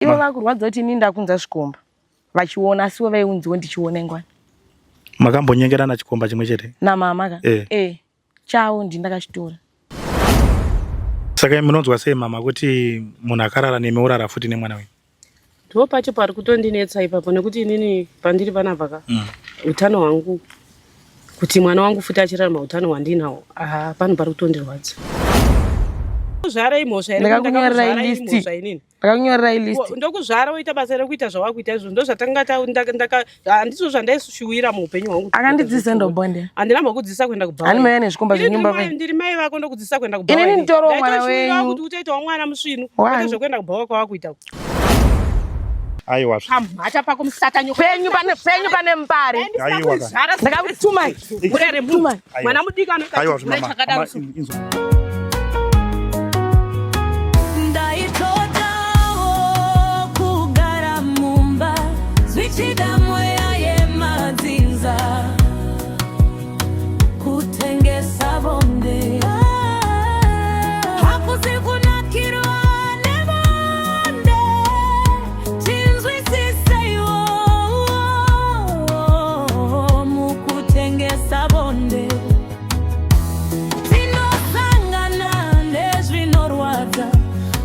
Ivo vakurwadza kuti ini ndakunza zvikomba vachiona asiwo vaiunziwo ndichiona ingwani. Makambonyengerana chikomba chimwe chete? Namama ka? Eh. Eh. Chavo ndi ndakachitora. Saka munonzwa sei mama kuti munhu akarara nemi orara futi nemwana wenyu? Ndipo pacho pari kutondinetsa ipapo nekuti inini pandiri panapa ka utano hwangu kuti mwana wangu futi achirarama utano hwandinawo ah, pano pari kutondirwadza. Kuzvara imhosva here? Ndakakunyorerai Ndakakuzvara list. imhosva inini. Ndakakunyorerai list. Ndokuzvara woita basa rekuita zvawakuita izvo ndozvatanga handizvo zvandaishuwira muupenyu hwangu. Akandidzidzisa ndobonde. Handina mbokudzidzisa kuenda kubhawa. Hani maiva nezvikomba zvenyumba vai. Ndiri mai vako ndokudzidzisa kuenda kubhawa. Inini nditorowo mwana wenyu. kuti utoitawo mwana musvinu. Kwete zvekuenda kubhawa kwawakuita. Aiwa. Pamhata pako musatanyoko. Penyu pane penyu pane mupare. Aiwa. Ndakakutuma. Murere munhu. Mwana mudiki anoita Aiwa mama. chakadaro. Ndaitodawo kugara mumba zvichida mweya yemadzinza kutengesa bonde hakusi kunakirwa nebonde tinzwisiseiwo mukutengesa bonde tinosangana nezvinorwadza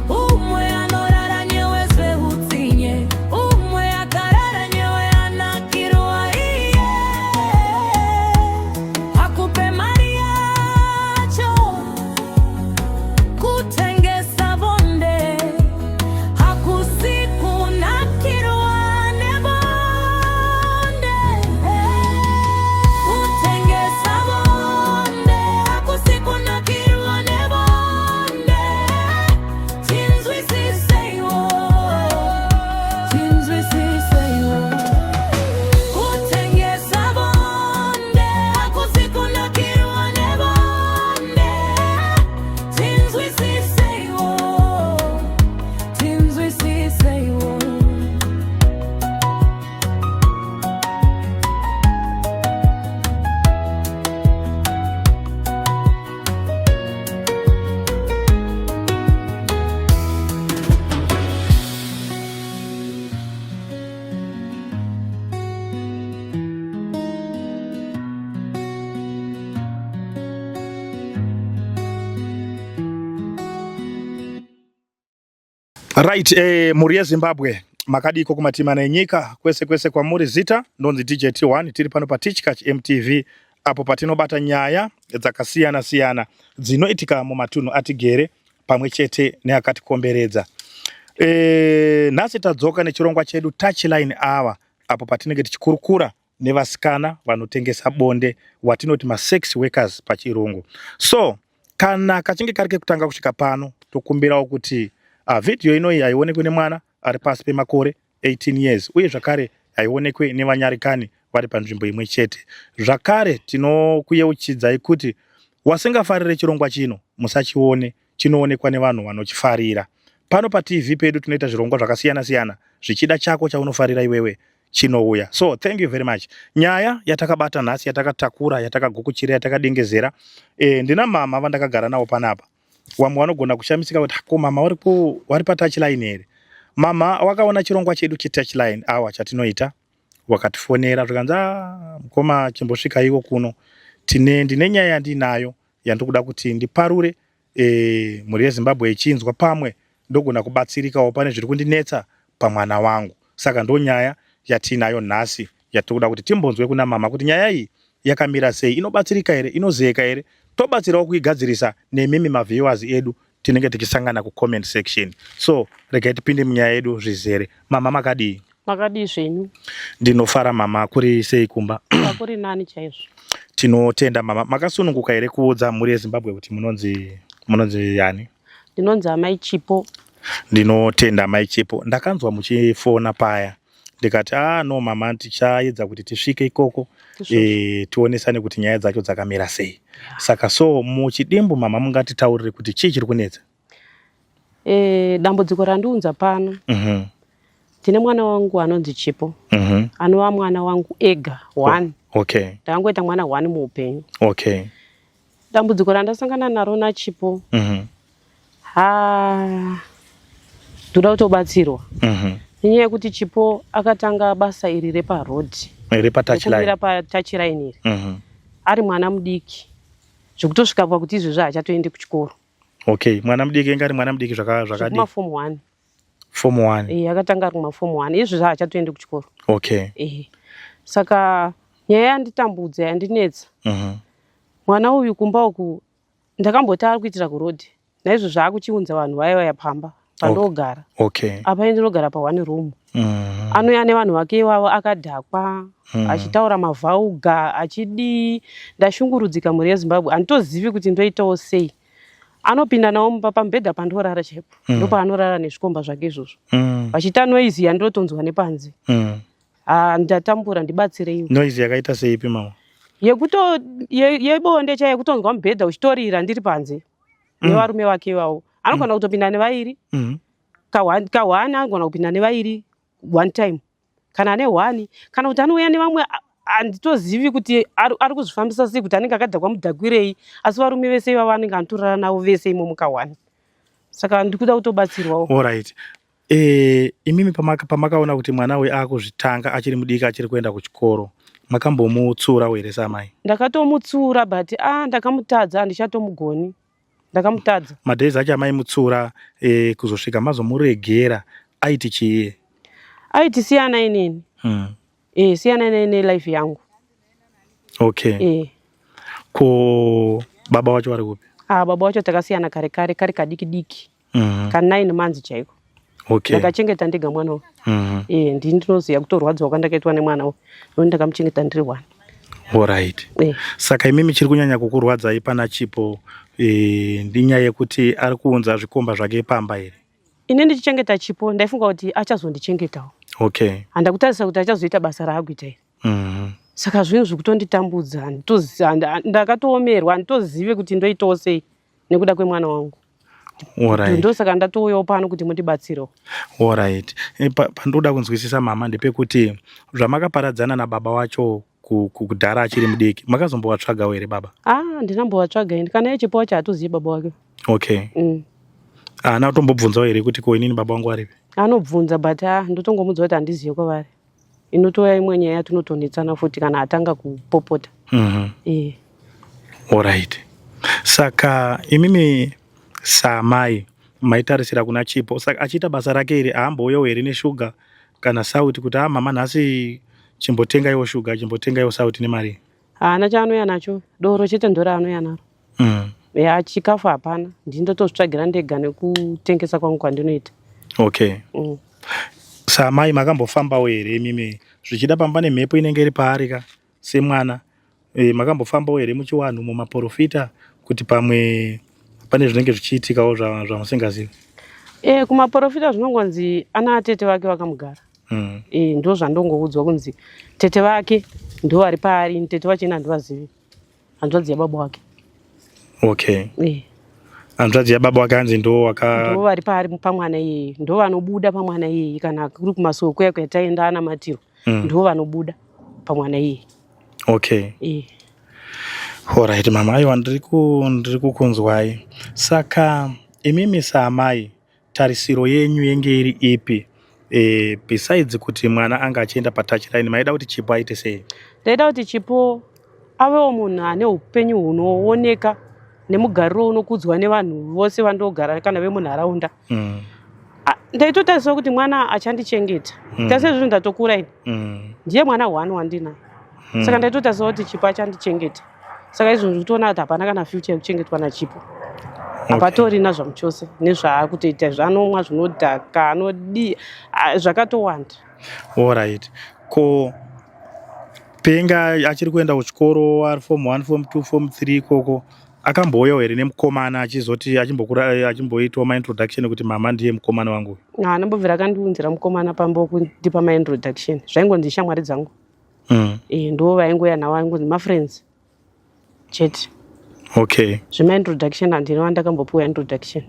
umwe anorara newe zveutsinye umwe akarara newe anakirwa iye akupe mari yacho kutengesa bonde hakusi kunakirwa nebonde kutengesa bonde hakusi kunakirwa nebonde tinzwisiseiwo tinzwisiseiwo kutengesa bonde hakusi kunakirwa nebonde tinzwisiseiwo tinzwisiseiwo. Right, eh, mhuri yeZimbabwe makadiko kumatimana enyika kwese kwese kwamuri. Zita ndonzi DJ T1, tiri pano paTichkach MTV apo patinobata nyaya dzakasiyana siyana dzinoitika mumatunhu atigere pamwe chete neakatikomberedza. E, nhasi tadzoka nechirongwa chedu Touchline Hour apo patinenge tichikurukura nevasikana vanotengesa bonde watinoti masex workers pachirungu. So kana kachinge kari kekutanga kusvika pano tokumbirawo kuti vhidhiyo inoyi haionekwe nemwana ari pasi pemakore 18 years uye zvakare haionekwe nevanyarikani vari panzvimbo imwe chete. Zvakare tinokuyeuchidzai kuti wasingafarire chirongwa chino musachione, chinoonekwa nevanhu vanochifarira. Pano paTV pedu tinoita zvirongwa zvakasiyana siyana, zvichida chako chaunofarira iwewe chinouya. So thank you very much. Nyaya yatakabata nhasi, yatakatakura, yatakagukuchira, yatakadengezera, ndina mama vandakagara navo panapa. Vamwe vanogona kushamisika kuti ko mama vari patouchline here? Mama wakaona chirongwa chedu chetouchline awa chatinoita, wakatifonera zvikanzi mukoma chimbosvika iwo kuno, ndine nyaya yandinayo yandikuda kuti ndiparure mhuri yeZimbabwe ichinzwa, pamwe ndogona kubatsirikawo pane zviri kundinetsa pamwana wangu. Saka ndo nyaya yatinayo nhasi yatikuda kuti timbonzwe kuna mama kuti nyaya iyi yakamira sei, inobatsirika here, inozeka here, tobatsirawo kuigadzirisa nemimi maviewers edu tinenge tichisangana kucomment section. So regai tipinde munyaya yedu zvizere. Mama makadii? Makadii zvenyu? Ndinofara mama, kuri sei kumba? Kuri nani chaizvo. Tinotenda mama. Makasununguka here kuudza mhuri yeZimbabwe kuti munonzi yani? Ndinonzi Amai Chipo. Ndinotenda Amai Chipo. Ndakanzwa muchifona paya ndikati no mama, tichaedza kuti tisvike ikoko tionesane kuti nyaya dzacho dzakamira sei. Saka so muchidimbu mama mungatitaurire kuti chii chiri kunetsa? Dambudziko randiunza pano ndine mwana wangu anonzi Chipo. Anova mwana wangu ega one. Ndakangoita mwana one muupenyu. Dambudziko randasangana naro naChipo. Ndoda kutobatsirwa nenyaya yekuti Chipo akatanga basa iri reparodhi, Repatouchline. Patouchline iri ari mwana mudiki zvekutosvika pakuti izvezvi haachatoendi kuchikoro. Okay, mwana mudiki inga ari mwana mudiki zvakadii? Zvekumafomu 1. Form 1. Eh, akatanga ari kumafomu 1, izvezvi haachatoendi kuchikoro. Okay. Eh, saka nyaya yanditambudza, yandinetsa, mwana uyu kumba uku ndakamboti ari kuitira kurodhi, naizvozvo akuchiunza vanhu vaya vaya pamba pandogara. Apa ndinogara pa one room. Anouya nevanhu vake ivavo akadhakwa, achitaura mavhauga, achidii. Ndashungurudzika, mhuri yeZimbabwe, handitozivi kuti ndoitawo sei. Anopinda nawo mumba pamubhedha pandorara chaipo, ndopaanorara nezvikomba zvake izvozvo, vachiita noise yandinotonzwa nepanze. Ah, ndatambura, ndibatsireiwo. Noise yakaita seipi, mama? Yekuto yebonde chaiyo, kutonzwa mubhedha uchitorira ndiri panze nevarume vake ivavo. Anogona kutopinda nevairi kahwani, anogona kupinda nevairi one time, kana ane hwani, kana kuti anouya nevamwe. Handitozivi kuti ari kuzvifambisa sei, kuti anenge akadhakwa mudhakwirei, asi varume vese ivavo anenge anotorara navo vese imomo kahwani. Saka ndikuda kutobatsirwawo. Alright. Imimi pamakaona kuti mwana uyu akuzvitanga achiri mudiki, achiri kuenda kuchikoro, makambomutsurawo here samai? Ndakatomutsura, but a ndakamutadza, handichatomugoni, ndakamutadza. Madays acho amaimutsura kuzosvika mazomuregera, aiti chiiye? Aiti siyana inini. E, siyana inini nelife yangu. E. Ko baba wacho vari kupi? Ah, baba wacho takasiyana kare kare, kari kadiki diki, ka 9 months chaiko. Ndakachengeta ndega mwana uyu. E, ndini ndinoziva kutorwadziwa kwandakaitwa nemwana uyu, noni ndakamuchengeta ndiri one. Alright. E. Saka imimi chiri kunyanya kukurwadzai pana Chipo ndinyaya yekuti ari kuunza zvikomba zvake pamba here? Ini ndichichengeta Chipo ndaifunga kuti achazondichengetawo. Handakutarisa kuti achazoita basa raakuita iri. Saka zvinhu zvikutonditambudza, ndakatoomerwa, handitozive kuti ndoitawo sei nekuda kwemwana wangu. Ndosaka ndatouyawo pano kuti mundibatsirewo. Alright. Pandoda kunzwisisa, mama, ndepekuti zvamakaparadzana nababa wacho kudhara achiri mudiki, makazombovatsvagawo here baba? Ah, ndinambovatsvaga ini. Kana ichipo wacho hatozivi baba wake. Haana kutombobvunzawo here kuti ko inini baba vangu varipi? Anobvunza, but ah, ndotongomudza kuti handizivi kwavari. Inotouya imwe nyaya yatinotonetsana futi kana atanga kupopota. E. Alright. Saka imimi samai maitarisira kuna Chipo, saka achiita basa rake iri haambouyawo here neshuga kana sauti kuti, "A mama, nhasi chimbotengaiwo shuga, chimbotengaiwo sauti nemari"? Haana chaanouya nacho, doro chete ndoraanouya naro. Ya, chikafu hapana, ndindotozvitsvagira ndega nekutengesa kwangu kwandinoita. Samai makambofambawo here imimi, zvichida pamba nemhepo inenge iri paari ka semwana, makambofambawo here muchiwanhu mumaprofita kuti pamwe pane zvinenge zvichiitikawo zvamusingazivi? E, kumaprofita zvinongonzi ana atete vake vakamugara. E, ndo zvandongoudzwa kunzi tete vake ndo vari paari, ini tete vacho ini handivazivi, hanzvadzi yababa wake. E. Hanzvadzi yababa wake hanzi ndo waka Ndo vari paari pamwana iyeye, ndo vanobuda pamwana iyeye kana kuri kumasoko kuya kwataenda anamatirwa. Ndo vanobuda pamwana iyeye. E. Alright, mama, aiwa, ndiri kukunzwai. Saka imimi saamai, tarisiro yenyu yenge iri ipi, besides kuti mwana anga achienda patouchline, maida kuti Chipo aite sei? Ndaida kuti Chipo avewo munhu ane upenyu hunooneka nemugariro unokudzwa nevanhu vose vandogara kana vemunharaunda. Ndaitotarisa kuti mwana achandichengeta. Tarisa izvozvo, ndatokura ini. Ndiye mwana one wandinaye. Saka ndaitotarisa kuti Chipo achandichengeta. Saka izvozvo kutoona kuti hapana kana future yekuchengetwa naChipo, hapatorina zvamuchose nezvaakutoita izvo, anomwa zvinodhaka, anodii, ah, zvakatowanda. Alright. Ko penga achiri kuenda kuchikoro ari form 1, form 2, form 3 ikoko, akambouyawo here nemukomana achizoti achimbokura, achimboitawo maintroduction kuti mama ndiye mukomana wangu? Haana mbobvira akandiunzira mukomana pamba kundipa maintroduction, zvaingonzi shamwari dzangu. E, ndo vaingoya navo, aingonzi mafriends chete. Zvemaintroduction handina ndakambopiwa introduction.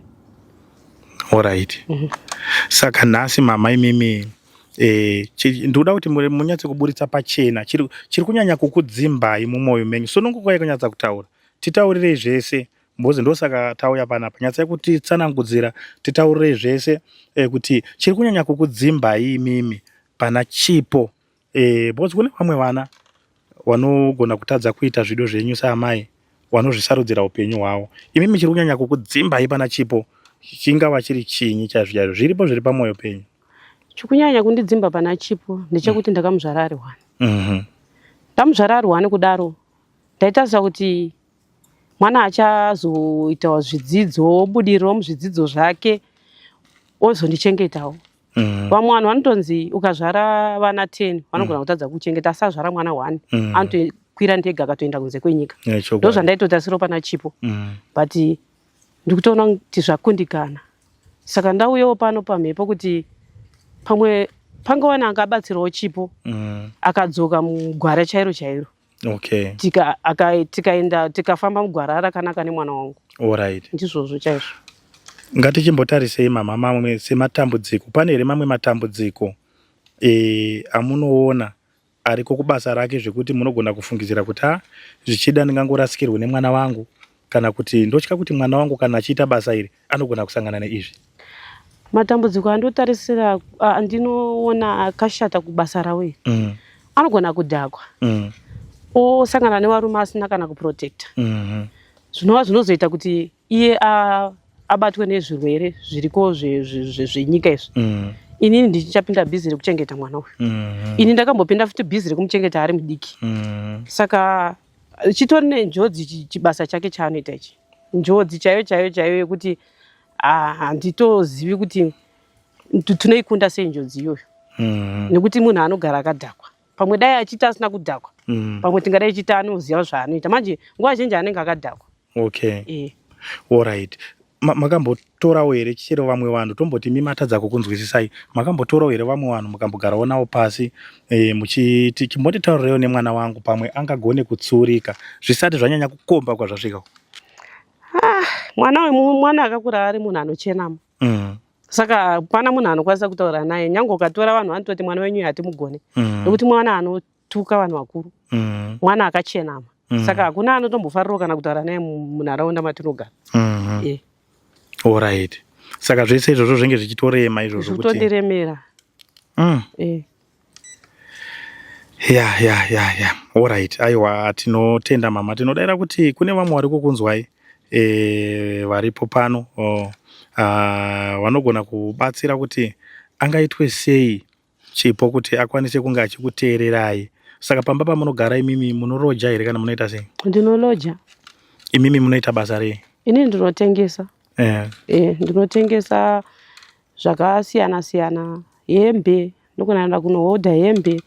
Alright. Saka nhasi, mama, imimi ndinoda kuti munyatse kuburitsa pachena chiri kunyanya kukudzimbai mumwoyo menyu. Sunungukai kunyatsa kutaura, titaurirei zvese. Because ndosaka tauya panapa. Nyatsai kutitsanangudzira, titaurirei zvese kuti chiri kunyanya kukudzimbai imimi pana Chipo. Because kune vamwe vana vanogona kutadza kuita zvido zvenyu saamai, vanozvisarudzira upenyu hwavo. Imimi chiri kunyanya kukudzimbai pana Chipo chingava chiri chinyi chaizvo chaizvo? Zviripo zviri pamwoyo penyu? Chikunyanya kundidzimba pana Chipo ndechekuti ndakamuzvara ari one. Ndamuzvara ari one kudaro ndaitarisa kuti mwana achazoitawo zvidzidzo obudirirawo muzvidzidzo zvake ozondichengetawo. Vamwe vanhu vanotonzi ukazvara vana 10 vanogona kutadza kuchengeta, asi azvara mwana 1 anotokwira ndege akatoenda kunze kwenyika. Ndozvandaitotarisirawo pana Chipo. But ndikutoona kuti zvakundikana, saka ndauyawo pano pamhepo kuti pamwe pangawana angabatsirawo Chipo akadzoka mugwara chairo chairo. Tikaenda tikafamba mugwara rakanaka nemwana wangu. Ndizvozvo chaizvo. Ngatichimbotarisei mama mamwe sematambudziko. Pane here mamwe matambudziko amunoona ariko kubasa rake zvekuti munogona kufungidzira kuti a zvichida ndingangorasikirwe nemwana wangu, kana kuti ndotya kuti mwana wangu kana achiita basa iri anogona kusangana neizvi? Matambudziko andotarisira andinoona akashata kubasa ravo iri, anogona kudhakwa, osangana nevarume asina kana kuprotecta, zvinova zvinozoita kuti iye abatwe nezvirwere zviriko zvenyika izvi. Inini ndichapinda bhizi rekuchengeta mwana uyu. Ini ndakambopinda futi bhizi rekumuchengeta ari mudiki. Saka chitori nenjodzi chibasa chake chaanoita ichi, njodzi chaiyo chaiyo chaiyo yekuti handitozivi kuti tinoikunda sei njodzi iyoyo, nekuti munhu anogara akadhakwa. Pamwe dai achiita asina kudhakwa, pamwe tingadai chiita anoziva zvaanoita. Manje nguva zhinji anenge akadhakwa. Alright. Makambotorawo here chero vamwe vanhu, tomboti imi matadza kukunzwisisai, makambotorawo here vamwe vanhu mukambogarawo navo pasi muchiti chimbonditaurirewo nemwana wangu pamwe angagone kutsurika zvisati zvanyanya kukomba kwazvasvika? Mwana uyu mwana akakura ari munhu anochenama. Saka hapana munhu anokwanisa kutaura naye. Nyange ukatora vanhu vanototi mwana wenyu hatimugone, nekuti mwana anotuka vanhu vakuru, mwana akachenama. Saka hakuna anotombofarirawo kana kutaura naye munharaunda matinogara. Alright. Saka zvese izvozvo zvinge zvichitorema izvozvo kuti Zvichitondiremera. Ya. Alright. Aiwa, tinotenda mama. Tinodaira kuti kune vamwe vari kukunzwai varipo pano vanogona kubatsira kuti angaitwe sei Chipo kuti akwanise kunge achikuteererai. Saka pamba pamunogara imimi munoroja here kana munoita sei? Ndinoloja. Imimi munoita basa rei? Inini ndinotengesa. Ndinotengesa zvakasiyana siyana, hembe, ndinoenda kunohodha hembe,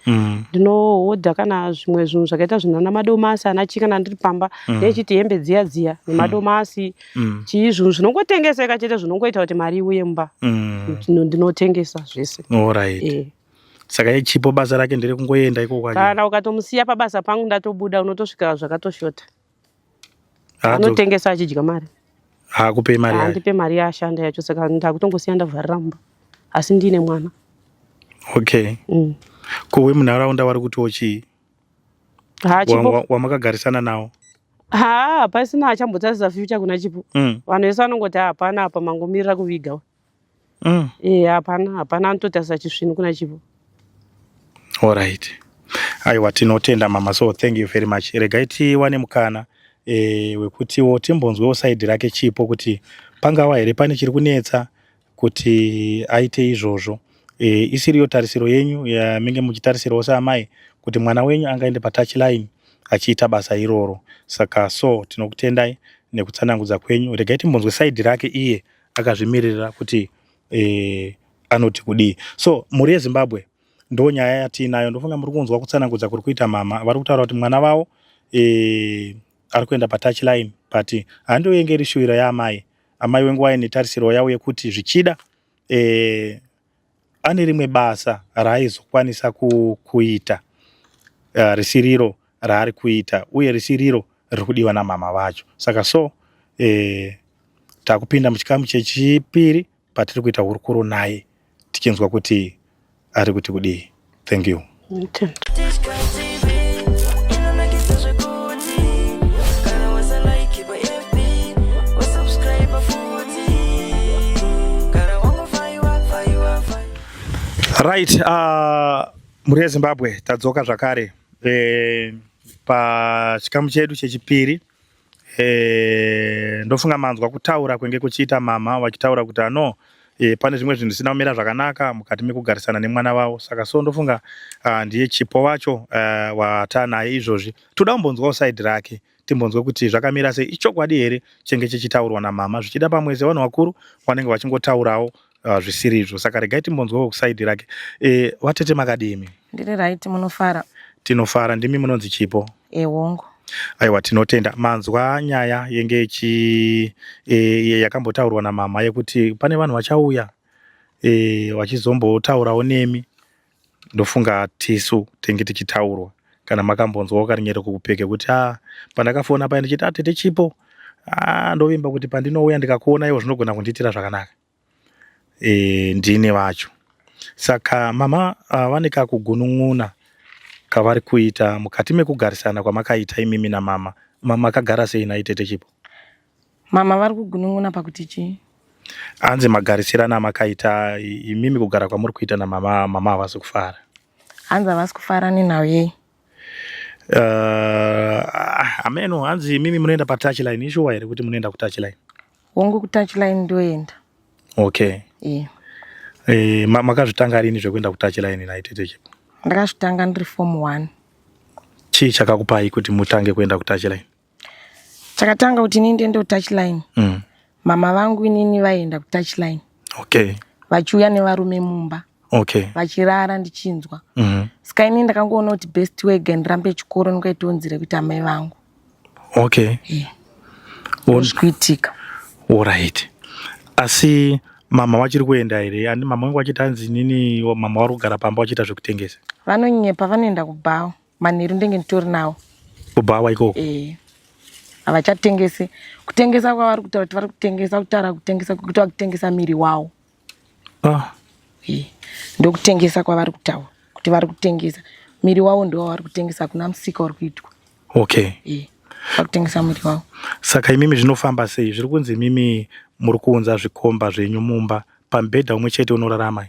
ndinohodha kana zvimwe zvinhu zvakaita zvinana madomasi ana chii kana ndiri pamba, ndechiti hembe dziya dziya nemadomasi, chii, zvinhu zvinongotengeseka chete zvinongoita kuti mari iuye mumba. Ndinotengesa zvese. Alright. Saka Chipo basa rake nderekungoenda ikoko? Kana ukatomusiya pabasa pangu ndatobuda, unotosvika zvakatoshota. Anotengesa achidya mari. Haakupei mari yacho? Handipe mari yaashanda yacho, saka ndakutongosiya ndavharira mumba asi ndine mwana. Okay. Ko wemunharaunda vari kutiwo chii? Ha, Chipo Wamakagarisana nawo? Ha, hapasina achambotarisa future kuna Chipo. Vanhu vese vanongoti hapana apa, mangomirira kuviga. Hapana, hapana anototarisa chisvinu kuna Chipo. Alright. Aiwa, tinotenda mama, so thank you very much. Regai tiwane mukana wekutiwo timbonzwewo side rake Chipo kuti pangava here pane chiri kunetsa kuti aite izvozvo. Isiriyo tarisiro yenyu yaminge muchitarisirawo saamai kuti mwana wenyu angaende patouch line achiita basa iroro. Saka so tinokutendai nekutsanangudza kwenyu. Regai timbonzwe side rake iye akazvimirira kuti anoti kudii. So mhuri yeZimbabwe, ndo nyaya yatiinayo. Ndofunga muri kunzwa kutsanangudza kuri kuita mama. Vari kutaura kuti mwana vavo ari kuenda patouch line, but handiyo iri shuwiro yaamai. Amai wenguva ine tarisiro yavo yekuti zvichida ane rimwe basa raaizokwanisa kuita risiriro raari kuita uye risiriro riri kudiwa namama vacho. Saka so takupinda muchikamu chechipiri patiri kuita hurukuro naye tichinzwa kuti ari kuti kudii. Thank you. Okay. TV inonakidza zvekuti kana wasalike paFB. Right, mhuri yeZimbabwe, tadzoka zvakare pachikamu chedu chechipiri. Ndofunga manzwa kutaura kwenge kuchiita mama vachitaura kuti ano pane zvimwe zvinhu zvisina kumira zvakanaka mukati mekugarisana nemwana wavo. Saka so ndofunga ndiye Chipo wacho watanaye izvozvi. Toda kumbonzwawo side rake, timbonzwe kuti zvakamira sei, ichokwadi here chenge chichitaurwa namama, zvichida pamwe sevanhu vakuru vanenge vachingotaurawo zvisiri izvo. Saka regai timbonzwawo kuside rake. Vatete makadini? Ndiri right, munofara? Tinofara. Ndimi munonzi Chipo? Ehongo. Aiwa, tinotenda. Manzwa nyaya yenge ichi yakambotaurwa namama yekuti pane vanhu vachauya vachizombotaurawo nemi. Ndofunga tisu tenge tichitaurwa kana makambonzwawo karinyero kukupeke kuti a pandakafona paya ndichiti, "A tete Chipo, a ndovimba kuti pandinouya ndikakuona iwo zvinogona kundiitira zvakanaka." Ndini vacho. Saka mama vane kakugunun'una kavari kuita mukati mekugarisana kwamakaita imimi namama. Makagara sei nai tete Chipo? Mama vari kugunun'una pakuti chii? Hanzi magarisirana amakaita imimi, kugara kwamuri kuita namama, mama havasi kufara. Hanzi havasi kufara nenhau yei? Ameno, hanzi imimi munoenda patouchline. Ishuwa here kuti munoenda kutouchline? Hongu, kutouchline ndoenda. Okay. E. Makazvitanga rini zvekuenda kutouchline nai tete Chipo? Ndakazvitanga ndiri form 1. Chii chakakupai kuti mutange kuenda kutouchline? Chakatanga kuti inini ndiende kutouchline, mama vangu inini vaienda kutouchline vachiuya nevarume mumba, vachirara ndichinzwa. Saka inini ndakangoona kuti best way ndirambe chikoro, ndingaitawo nzira yekuti amai vangu. Zvikuitika. Alright, asi mama vachiri kuenda here? Ani mama vangu vachiti hanzi inini mama vari kugara pamba vachiita zvekutengesa. Vanonyepa, vanoenda kubhawa. Manheru ndenge nditori nawo. Kubhawa ikoko? E, havachatengesi. Kutengesa kwavari kutaura kuti vari kutengesa, kutaura kutengesa kuti vakutengesa miri wavo. Ah. E, ndokutengesa kwavari kutaura kuti vari kutengesa miri wavo, ndo wavari kutengesa, hakuna musika uri kuitwa. E, vakutengesa miri wavo. Saka imimi zvinofamba sei? Zviri kunzi imimi muri kuunza zvikomba zvenyu mumba pamubhedha umwe chete unorarama?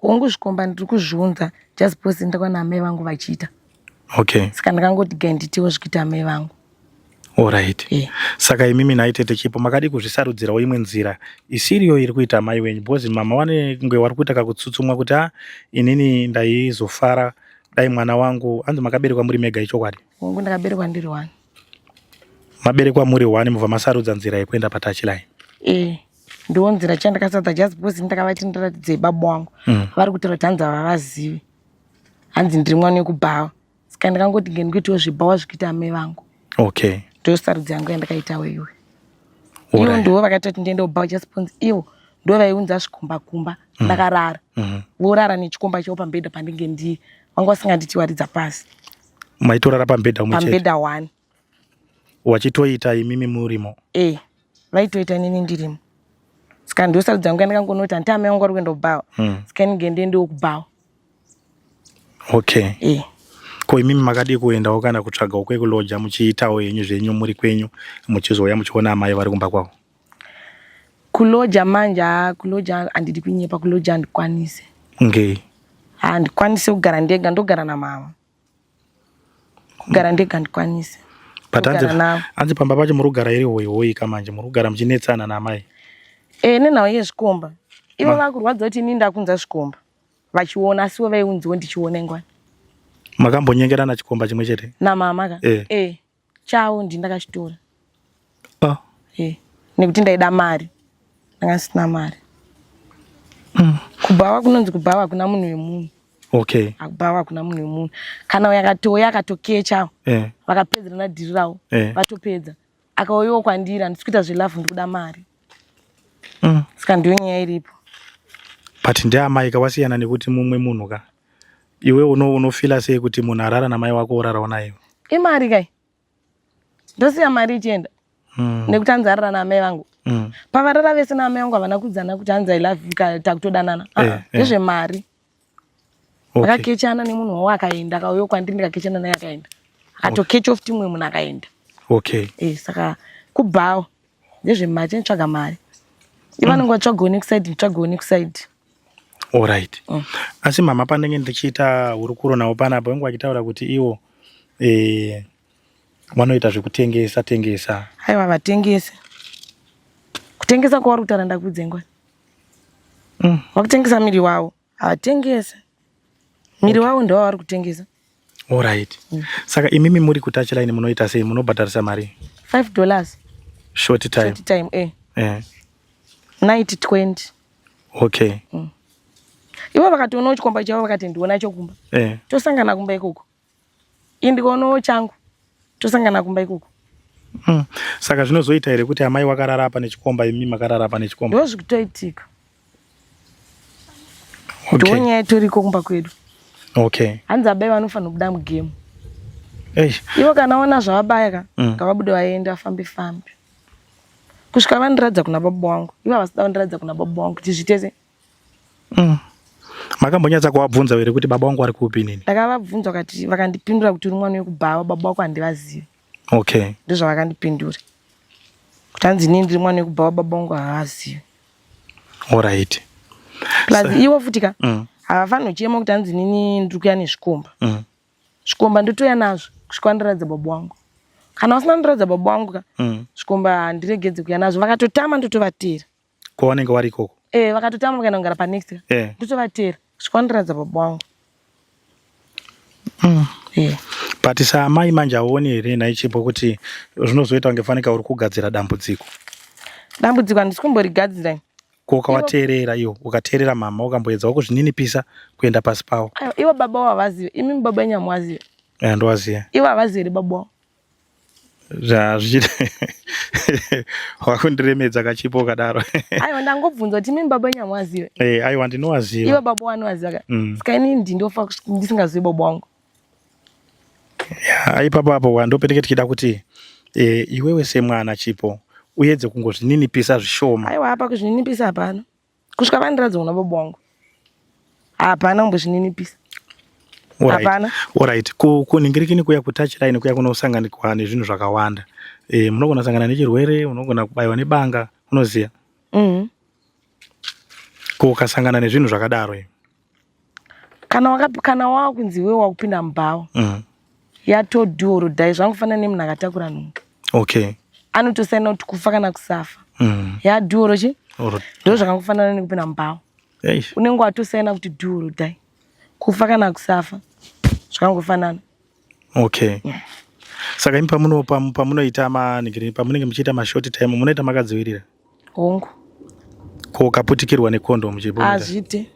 Hongu, zvikomba ndiri kuzviunza just because ndakaona amai vangu vachiita. Saka ndakangoti gai nditiwo zvikuita amai vangu. Alright. E. Saka imimi nhai tete Chipo, makadi kuzvisarudzirawo imwe nzira isiriyo iri kuita amai wenyu? Because mama vanenge vari kuita kakutsutsumwa kuti a inini ndaizofara dai mwana wangu. Hanzi makaberekwa muri mega, ichokwadi? Hongu, ndakaberekwa ndiri one. Maberekwa muri one, mubva masarudza nzira yekuenda patouchline? E, ndiwo nzira chandakasadza just because ndakavati ndiratidzei baba wangu. Vari kutaura kuti hanzi havavazivi, hanzi ndiri mwana wekubhawa. Saka ndakangoti nge ndikuitiwo zvibhawa zvikuita amai vangu. Ndo sarudzo yangu yandakaitawo iwe. Ivo ndivo vakaita kuti ndiende kubhawa just because ivo ndo vaiunza zvikomba kumba ndakarara. Vorara nechikomba chavo pamubhedha pandinge ndiri. Vanga vasinganditi waridza pasi. Maitorara pamubhedha umwe chete? Pamubhedha one. Wachitoita imimi murimo? E, vaitoita nini ndirimo. Saka ndo sarudzo yangu yandakangoona kuti hanti amai vangu vari kuenda kubhawa, saka inenge ndiendewo kubhawa. E. Ko imimi makadii kuendawo kana kutsvagawo kwekuloja, muchiitawo henyu zvenyu muri kwenyu, muchizouya muchiona amai vari kumba kwavo? Kuloja manje, haa, kuloja handidi kunyepa, kuloja handikwanisi. Ngei? Handikwanisi kugara ndega, ndogara namama. Kugara ndega handikwanisi. But hanzi Ndogara navo. Hanzi pamba pacho muri kugara iri hoi hoi kamanje, muri kugara muchinetsana naamai. E, nenhau yezvikomba. Ivo vakurwadza kuti inini ndakunza zvikomba vachiona, asiwo vaiunziwo ndichiona ingwani. Makambonyengerana chikomba chimwe chete? Namama ka? Eh. E, chavo ndi ndakachitora. Ah. E, nekuti ndaida mari, ndanga ndisina mari. Kubhawa kunonzi kubhawa hakuna munhu wemunhu. Akubhawa hakuna munhu wemunhu. Kana uyo akatouya akatokecha, vakapedzerana dhiri ravo, vatopedza. Akauyawo kwandiri, handisi kuita zvelove, ndikuda mari. Saka ndiyo nyaya iripo. But ndeamai ka, wasiyana nekuti mumwe munhu ka. Iwe unofeela sei kuti munhu arara namai wako orarawo naye? Imari kai, ndosiya mari ichienda nekuti hanzi arara naamai vangu. Pavarara vese naamai vangu havana kuudzana kuti hanzi "I love you", takutodanana. Ah, ndezvemari. Vakakechana nemunhu wavo akaenda, akauya kwandiri ndikakechana naye akaenda, akatokecha futi mumwe munhu akaenda. E, saka kubhawa ndezvemari, tinotsvaga mari. Ivanenge vatsvagawo nekuside, nditsvagawo nekuside. Alright. Asi mama pandenge ndichiita hurukuro navo panapa vangu vachitaura kuti ivo eh, vanoita zvekutengesa tengesa. Aiwa vatengese. Kutengesa kwavari kutaura ndakuudze ngwani. Vakutengesa miri wavo. Havatengese. Miri wavo okay. Ndowavari kutengesa. Alright. Saka imimi muri kutouchline munoita sei? Munobhadharisa mari? $5. Short time. Short time eh. Eh. Night 20. Okay. Ivo vakatoona chikomba chavo vakati ndiona chokumba. Eh. Tosangana kumba ikoko. Ini ndikaonawo changu. Tosangana kumba ikoko. Saka zvinozoita here kuti amai wakarara apa nechikomba imi makarara apa nechikomba? Ndozvikutoitika. Okay. Ndiwo nyaya itoriko kumba kwedu. Okay. Hanzi abai vanofanira kubuda mugame. Eish. Ivo kana ona zvavabaya ka, ngavabude vaende vafambe fambe. Kusvika vandiratidza kuna baba wangu. Ivo havasida vandiratidza kuna baba wangu kuti zviite sei. Makambonyatsa kuvabvunza here kuti baba wangu vari kupi inini? Ndakavabvunza vakati vakandipindura kuti uri mwana wekubhawa baba wako handivazivi. Okay. Ndozvavakandipindura. Kuti hanzi inini ndiri mwana wekubhawa baba wangu havazivi. Alright. Plus ivo futi ka havafaniri kuchema kuti hanzi inini ndiri kuya nezvikomba. Zvikomba ndotouya nazvo kusvika vandiratidza baba wangu. Kana vasina kundiratidza baba wangu ka zvikomba handiregedzi kuya nazvo. Vakatotama ndotovatera. Kwavanenge vari ikoko? Eh, vakatotama vakaenda kugara panext ka. Eh. Ndotovatera kusvika vandiratidza baba wangu. Eh. But saamai manje hauoni here nhai Chipo kuti zvinozoita kunge fanika uri kugadzira dambudziko? Dambudziko handisi kumborigadzira. Ko ukavateerera iwo, ukateerera mama ukamboedzawo kuzvininipisa kuenda pasi pavo. Aiwa, ivo baba wavo havazive. Imi baba wenyu hamuvazive. Eh, ndovaziva. Ivo havazive here baba wavo? Zvazvichita wakundiremedza kachipo ukadaro. Aiwa, ndangobvunza kuti imi baba wenyu hamuvazive. Eh, aiwa ndinovaziva. Ivo baba wanovaziva ka. Saka inini ndindofa ndisingazivi baba wangu. Ya, ipapo apo ndopenenge tichida kuti eh, iwewe semwana Chipo uedze kungozvininipisa zvishoma. Aiwa, apa kuzvininipisa hapana. Kusvika vandiratidza kuna baba wangu. Hapana kumbozvininipisa. Hapana. Alright. Kunhingirikini kuya kutouchline kuya kunosanganikwa nezvinhu zvakawanda. Eh, munogona kusangana nechirwere, unogona kubaiwa nebanga, unoziya. Ko ukasangana nezvinhu zvakadaro iyo. Kana wakunzi iwewe wakupinda mubhawa. Yatodhuwa or die zvangofanana nemunhu akatakura nhumbu. Okay. Anotosaina kuti kufa kana kusafa. Yadhuwa or chi? Ndo zvakangofanana nekupinda mubhawa. Eish. Unenge watosaina kuti do or die. Kufa kana kusafa. Zvakangofanana. Okay. Saka imi pamunoita manhingiri pamunenge muchiita mashort time munoita makadzivirira? Hongu. Ko ukaputikirwa nekondomu Chipo? Hazviite.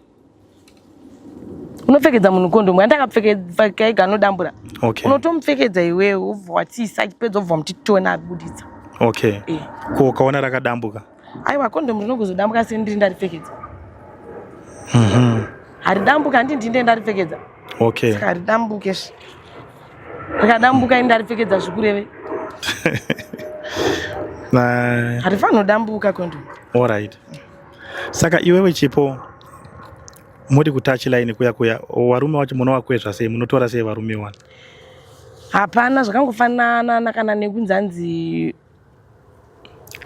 Unopfekedza munhu kondomu yandakapfeka ega anodambura. Okay. Unotomupfekedza iwewe wobva watiisa achipedza wobva mutitona abuditsa. Okay. Eh. Ko ukaona rakadambuka? Aiwa kondomu rinogozodambuka sei ndiri ndaripfekedza. Haridambuka handi ndinde ndaripfekedza. Okay. Saka haridambuke zve. Rikadambuka ini ndaripfekedza zvikureve. Harifaniri kudambuka kondomu. Alright. Saka iwewe Chipo muri kutouchline kuya kuya varume vacho munovakwezva sei munotora sei varume wana? Hapana zvakangofanana kana nekunzi hanzi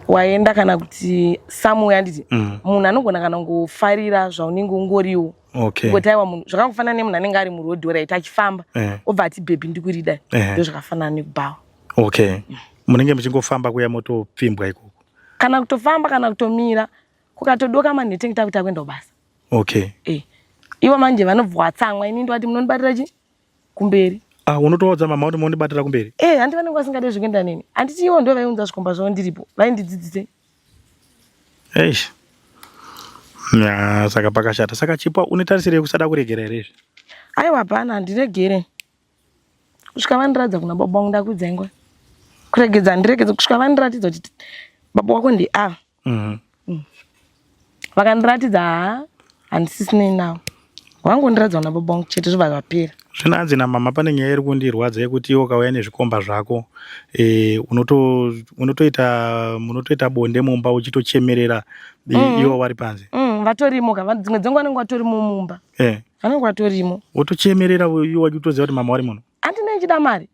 waenda kana kuti somewhere handiti munhu anogona kana kungofarira zvaunenge ungoriwo. Okay. Kungoti aiwa munhu zvakangofanana nemunhu anenge ari muroad right achifamba obva ati baby ndikurida. Eh. Ndo zvakafanana nekubhawa. Okay. Munenge muchingofamba kuya motopfimbwa ikoko. Kana kutofamba kana kutomira kukatodoka manhete takuti akuenda kubasa. Okay. Eh. Ivo manje vanobva watsamwa ini ndovati munondibatira chi kumberi. Ah, unotovaudza mama kuti munondibatira kumberi? Eh, handi vanenge vasingade zvekuenda neni. Handiti ivo ndo vaiunza zvikomba zvavo ndiripo. Vaindidzidzise. Eish. Ya, saka pakashata. Saka Chipo unetarisirei kusada kuregera here izvi? Aiwa hapana, handiregere. Kusvika vandiratidza kuna baba vangu ndakuudzai nguva. Kuregedza handiregedze kusvika vandiratidza kuti baba wako ndi ava. Vakandiratidza haa handisisinei navo. Vangondiratidza kuna baba vangu chete zvobva zvapera. Zvino hanzi namama pane nyaya iri kundirwadza yekuti iwe ukauya nezvikomba zvako eh, unotoita munotoita bonde mumba uchitochemerera ivo vari panze. Vatorimo ka dzimwe dzenguva vanenge vatorimo mumba. Eh. Vanenge vatorimo. Wotochemerera iwe uchitoziva kuti mama vari muno. Handina ndichida mari.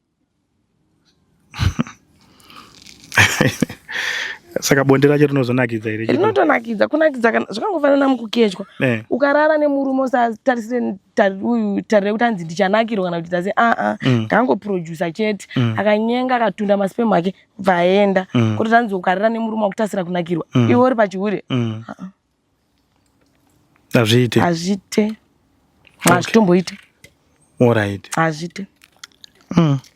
Saka bonde racho rinozonakidza here? Rinotonakidza, kunakidza kana zvakangofanana mukukechwa. Ukarara nemurume usatarisire uyu tarire kuti anzi ndichanakirwa kana kuti tase aa ngaangoproducer chete. Akanyenga akatunda masperm ake bva aenda. Kuti tanzi ukarara nemurume wakutasira kunakirwa iwe uri pachihure. Hazviite. Hazviite. Hazvitomboite. Alright. Hazviite.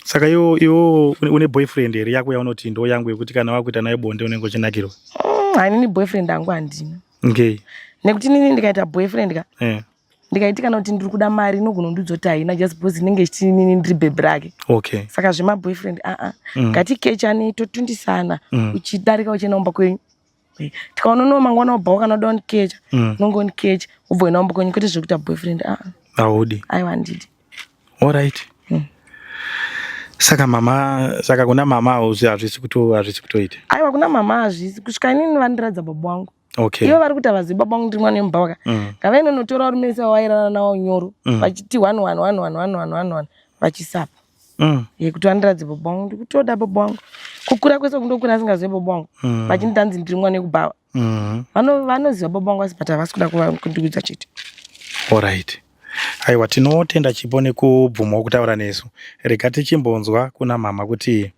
Saka iwo iwo une boyfriend here yako yaunoti ndo yangu yekuti kana wakuita nayo bonde unenge uchinakirwa? Hanini boyfriend angu handina. Ngei? Nekuti nini ndikaita boyfriend ka ndikaiti kana kuti ndiri kuda mari inogona kundiudza kuti haina just because inenge ichiti nini ndiri bhebhi rake. Saka zvemaboyfriend aa ngatikechane totundisana uchidarika uchienda kumba kwenyu. Tikaona mangwana wabva kana uda kundikecha unonge undikecha wobva uenda kumba kwenyu kwete zvekuita boyfriend aa. Haudi. Aiwa handidi. Alright. Saka mama, saka kuna mama hazvisi kuto hazvisi kutoita. Aiwa kuna mama hazvisi kusvika inini vandiradza baba wangu. Ivo vari kuti havazivi baba vangu ndiri mwana wemubhawa ka. Ngavainonotora varume vese vavairara navo nyoro vachiti 1 1 1 1 1 1 1 1 vachisapa. Yekuti vandiradze baba vangu ndikutoda baba vangu. Kukura kwese kundokura asingazivi baba vangu. Vachinditanzi ndiri mwana wekubhawa. Vanoziva baba vangu asi but havasi kuda kundiudza chete. Alright. Aiwa tinotenda Chipo nekubvumawo kutaura nesu. Rega tichimbonzwa kuna mama kuti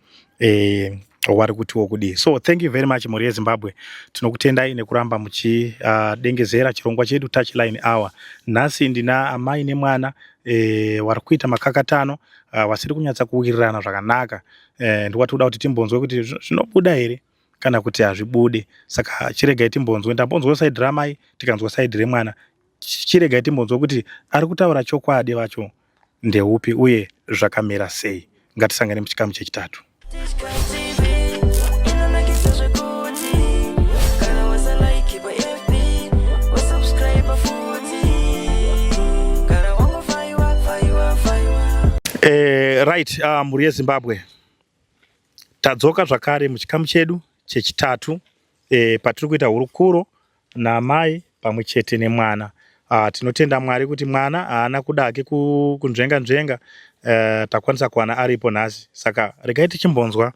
wari kutiwo kudii. So thank you very much mhuri yeZimbabwe. Tinokutendai nekuramba muchidengezera chirongwa chedu Touchline Hour. Nhasi ndina amai nemwana wari kuita makakatano vasiri kunyatsa kuwirirana zvakanaka. Ndowatoda kuti timbonzwe kuti zvinobuda here kana kuti hazvibude. Saka chiregai timbonzwe. Ndambonzwa side ramai tikanzwa side remwana. Chiregai timbonzwe kuti ari kutaura chokwadi vacho ndeupi uye zvakamira sei. Ngatisangane muchikamu chechitatu. TV inonakidza zvekuti kana wasalike paFB wasubscribe futi kana wangofaiwa faiwa faiwa. Right, mhuri yeZimbabwe tadzoka zvakare muchikamu chedu chechitatu patiri kuita hurukuro naamai pamwe chete nemwana. Tinotenda Mwari kuti mwana haana kuda hake kunzvenga nzvenga, takwanisa kuwana aripo nhasi. Saka regai tichimbonzwa